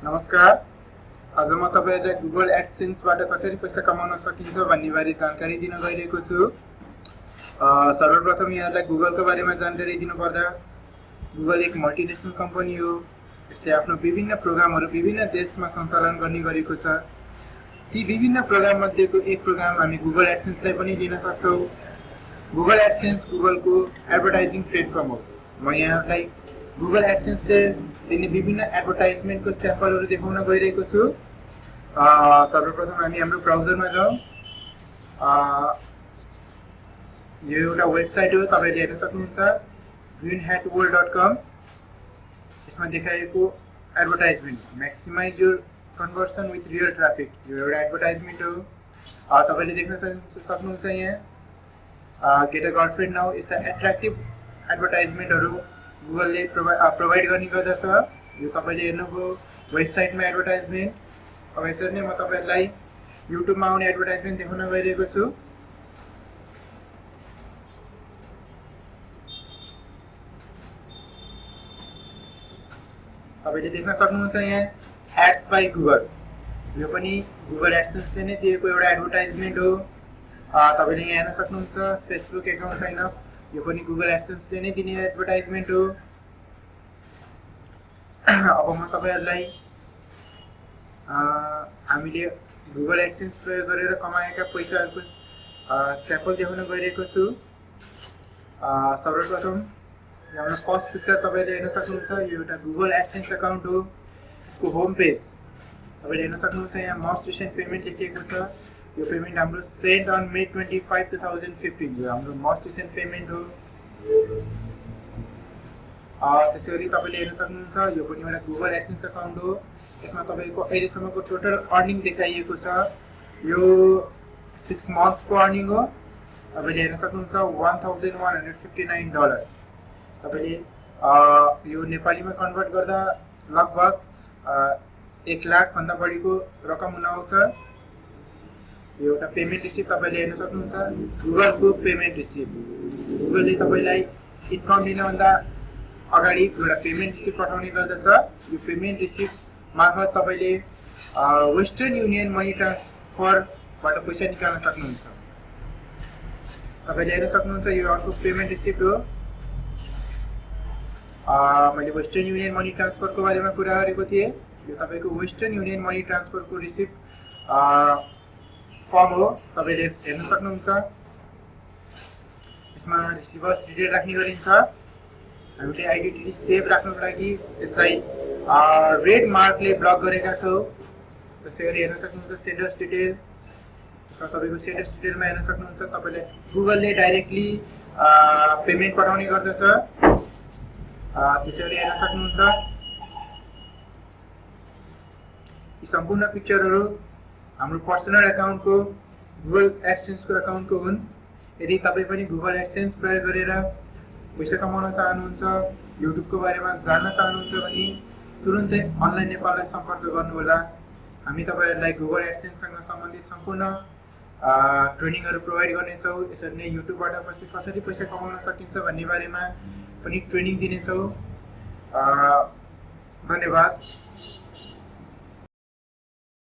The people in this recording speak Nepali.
नमस्कार। आज म तपाईहरुलाई गुगल एडसेन्सबाट कसरी पैसा कमाउन सकिन्छ भन्ने बारे जानकारी दिन गइरहेको छु। सर्वप्रथम यहाँलाई गुगलको बारेमा जानकारी दिनुपर्दा गुगल एक मल्टिनेशनल कम्पनी हो। यसले आफ्नो विभिन्न प्रोग्रामहरू विभिन्न देशमा सञ्चालन गर्ने गरेको छ। ती विभिन्न प्रोग्राम मध्येको एक प्रोग्राम हामी गुगल एडसेन्सलाई पनि लिन सक्छौं। गुगल एडसेन्स गुगलको एडभर्टाइजिङ प्लेटफर्म हो। म यहाँलाई गुगल एडसेन्सले दिने विभिन्न एडभर्टाइजमेन्टको स्याम्पलहरू देखाउन गइरहेको छु। सर्वप्रथम हामी हाम्रो ब्राउजरमा जाउँ। यो एउटा वेबसाइट हो, तपाईले हेर्न सक्नुहुन्छ greenhatworld.com। यसमा देखाएको advertisement maximise your conversion with real traffic, यो एउटा एडभर्टाइजमेन्ट हो। तपाईले देख्न सक्नुहुन्छ यहाँ गेट अ गर्लफ्रेन्ड नाउ। यस्ता एट्र्याक्टिभ एडभर्टाइजमेन्टहरू गुगलले प्रोभाइड गर्ने गर्दछ। यो तपाईले हेर्नुभयो वेबसाइटमा एडभर्टाइजमेन्ट। अब यसरी नै म तपाईहरुलाई युट्युबमा आउने एडभर्टाइजमेन्ट देखाउन गइरहेको छु। तपाईले देख्न सक्नुहुन्छ यहाँ एड्स बाइ गुगल। यो पनि गुगल एडसेन्सले नै दिएको एउटा एडभर्टाइजमेन्ट हो। तपाईले यहाँ हेर्न सक्नुहुन्छ फेसबुक एकाउन्ट साइन अप, यो पनि गुगल एडसेन्सले नै दिने एडभर्टाइजमेन्ट हो। अब म तपाईहरुलाई हामीले गुगल एडसेन्स प्रयोग गरेर कमाएका पैसाहरुको स्याम्पल देखाउन गइरहेको छु। सर्वप्रथम हाम्रो फर्स्ट पिक्चर तपाईले हेर्न सक्नुहुन्छ, यो एउटा गुगल एडसेन्स अकाउन्ट हो। यसको होम पेज तपाईले हेर्न सक्नुहुन्छ यहाँ मोस्ट रिसेन्ट पेमेन्ट लेखिएको छ। यो पेमेन्ट हाम्रो सेन्ड अन मे 25, 2015, यो हाम्रो मोस्ट रिसेन्ट पेमेन्ट हो। त्यसैगरी तपाईले हेर्न सक्नुहुन्छ यो पनि एउटा गुगल एडसेन्स अकाउन्ट हो। यसमा तपाईको अहिलेसम्मको टोटल अर्निङ देखाइएको छ। यो 6 मन्थ्सको अर्निङ हो। तपाईले हेर्न सक्नुहुन्छ $1159। तपाईले यो नेपालीमा कन्भर्ट गर्दा लगभग 1 लाख भन्दा बढीको रकम हुन आउँछ। यो एउटा पेमेन्ट रिसिभ तपाईले हेर्न सक्नुहुन्छ, गुगलको पेमेन्ट रिसिभ। गुगलले तपाईलाई इन्कम दिनभन्दा अगाडि एउटा पेमेन्ट रिसिभ पठाउने गर्दछ। यो पेमेन्ट रिसिभ मार्फत तपाईले वेस्टर्न युनियन मनी ट्रान्सफरबाट पैसा निकाल्न सक्नुहुन्छ। तपाईले हेर्न सक्नुहुन्छ यो अर्को पेमेन्ट रिसिभ हो। मैले वेस्टर्न युनियन मनी ट्रान्सफरको बारेमा कुरा गरेको थिएँ। यो तपाईको वेस्टर्न युनियन मनी ट्रान्सफरको रिसिभ फर्म हो। तपाईले हेर्न सक्नुहुन्छ यसमा रिसिभर्स डिटेल राख्ने गरिन्छ। हामीले आइडेन्टिटी सेभ राख्नको लागि यसलाई रेड मार्कले ब्लक गरेका छौं। त्यसैगरी हेर्न सक्नुहुन्छ सेन्डर्स डिटेल। यसमा तपाईको सेन्डर्स डिटेलमा हेर्न सक्नुहुन्छ तपाईले गुगलले डाइरेक्टली पेमेन्ट पठाउने गर्दछ। त्यसैगरी हेर्न सक्नुहुन्छ यी सम्पूर्ण पिक्चरहरू हाम्रो पर्सनल अकाउन्टको गुगल एडसेन्सको अकाउन्टको हुन्। यदि तपाई पनि गुगल एडसेन्स प्रयोग गरेर पैसा कमाउन चाहनुहुन्छ, युट्युबको बारेमा जान्न चाहनुहुन्छ भने तुरुन्तै अनलाइन नेपाललाई सम्पर्क गर्नुहोला। हामी तपाईहरुलाई गुगल एडसेन्ससँग सम्बन्धित सम्पूर्ण ट्रेनिङहरू प्रोभाइड गर्नेछौँ। यसरी नै युट्युबबाट कसरी पैसा कमाउन सकिन्छ भन्ने बारेमा पनि ट्रेनिङ दिनेछौँ। धन्यवाद।